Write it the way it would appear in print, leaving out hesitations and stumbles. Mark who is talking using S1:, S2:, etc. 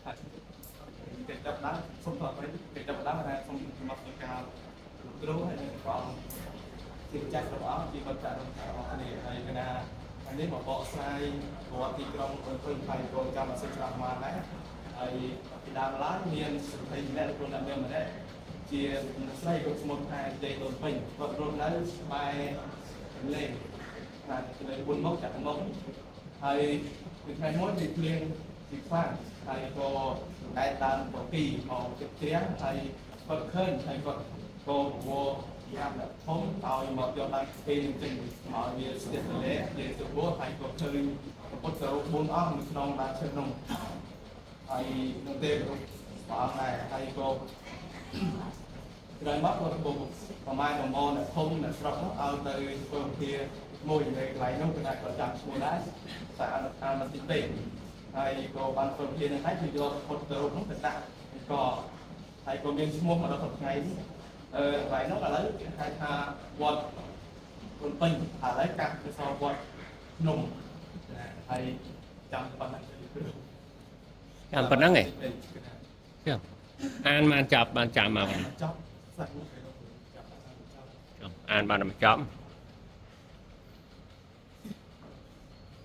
S1: ហើយគេចាប់ដើមសូមតបគេចាប់ដើមថាសូមមកធ្វើការលោកគ្រូហើយនឹងព្រះអង្គជាម្ចាស់របស់អង្គជាបច្ចៈរបស់គ្នាហើយកណាអានេះមកបកស្រាយប្រវត្តិទីក្រុងភ្នំពេញហើយកូនចាំអសិច្បាស់មកដែរហើយពីដើមឡើយមានស្ត្រីម្នាក់លោកអ្នកមានម្នាក់ជាស្រីគាត់ឈ្មោះថាជ័យដូនពេញគាត់រស់នៅក្បែរទន្លេណាទន្លេ4មុខចាក់មុខហើយពីថ្ងៃមួយវាភ្លៀងជាខ្លាំងហើយក៏តែដើមបពីមកទឹកជ្រះហើយគាត់ឃើញហើយគាត់ក៏ពវយ៉ាងដល់ធំឲ្យមកយកដើមពេលនឹងចេញមកវាស្ទះទន្លេនិយាយទៅព្រោះហើយក៏ឃើញពុទ្ធរូប4អង្គនៅក្នុងដើមឈើនោះហើយនឹងទេព្រះអង្គដែរហើយក៏ ក្រោយមកគាត់ពុកប្រមាណប្រមូលអ្នកធំអ្នកស្រុកនោះឲ្យទៅធ្វើវិធាមួយនៅកន្លែងនោះគឺថាគាត់ចាំឈ្មោះដែរតែអនុអានបន្តិចពេកហើយក៏បានធ្វើវិធានឹងហើយគឺយកពុទ្ធរូបនោះទៅដាក់ក៏ហើយក៏មានឈ្មោះមកដល់ថ្ងៃនេះអឺកន្លែងនោះឥឡូវគេហៅថាវត្តភ្នំពេញឥឡូវកាត់ទៅសវត្តភ្នំហើយចាំប៉ុណ្ណឹងទៅគ្រូ
S2: ចាំប៉ុណ្ណឹងឯងចាំអានបានចាប់បានចាំមកប៉ុណ្ណឹង
S1: ចប់សាច់នោះគេចាំចប់
S2: ចាំអានបានតែចប់